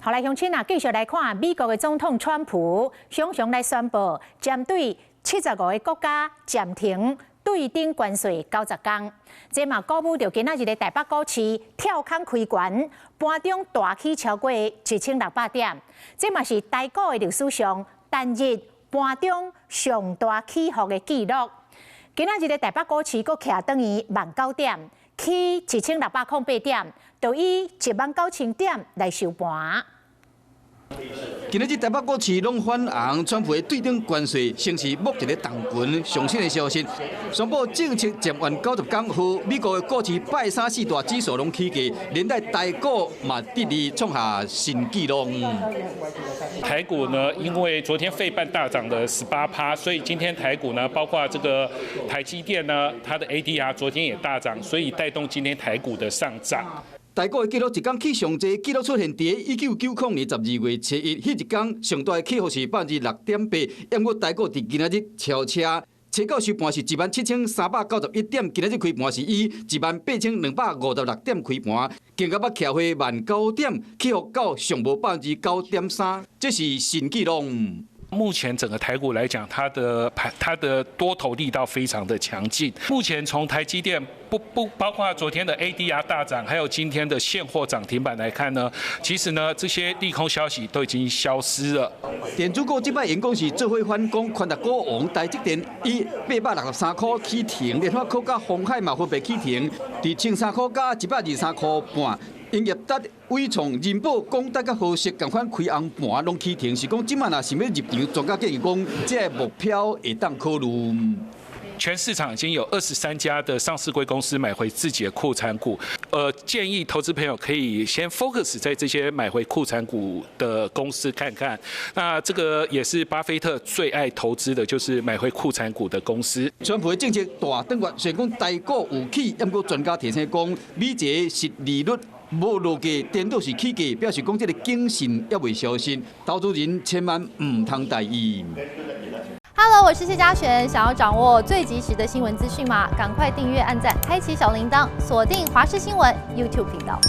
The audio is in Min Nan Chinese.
好來，鄉親啊，繼續來看美國的總統川普，雄雄來宣布，針對75個國家暫停對等關稅90天。這嘛鼓舞著今仔日的台北股市跳空開懸，盤中大起超過1600點。這嘛是台股的歷史上單日盤中上大起伏的紀錄。今仔日的台北股市閣徛轉去19,000點，起1608點，就以19,000點來收盤。今仔日台北股市攏反紅，川普的對等關稅，先是目前的黨群上新的消息，宣布政策暫緩90天後，美國的股市拜三四大指數攏起價，連帶台股嘛得利創下新紀錄。台股呢，因為昨天費半大漲了18趴，所以今天台股呢，包括這個台積電呢，它的 ADR 昨天也大漲，所以帶動今天台股的上漲。台股的紀錄一工起上濟紀錄出現佇1990年12月7日，彼一工上大的起伏是6.8%，毋過台股佇今仔日超車，初九收盤是17,391點，今仔日開盤是以18,256點開盤，更加捌徛回19,000點，起伏到上無9.3%，這是新紀錄。目前整個台股來講，它的多頭力道非常的強勁。目前從台積電不不包括昨天的 ADR 大漲，還有今天的現貨漲停板來看呢，其實呢這些利空消息都已經消失了。電子股這擺因講是做伙反攻，權值股王台積電以863塊起停，聯發科佮鴻海嘛分別起停，佇1300佮123塊半。英業達、緯創、仁寶、廣達佮和碩仝款開紅盤攏起停，是講這擺若想欲入場，專家建議講，這個目標會當考慮。全市場已經有23家的上市櫃公司買回自己的庫藏股，建議投資朋友可以先 focus 在這些買回庫藏股的公司看看。那這個也是巴菲特最愛投資的，就是買回庫藏股的公司。川普的政策大轉彎，雖然講台股有起，毋過專家提醒講，美債殖利率無落價，顛倒是起價，表示講這個警訊猶未消失，投資人千萬毋通大意。 Hello，我是謝嘉璇，想要掌握最及時的新聞資訊嗎？趕快訂閱、按讚、開啟小鈴鐺，鎖定華視新聞 YouTube 頻道。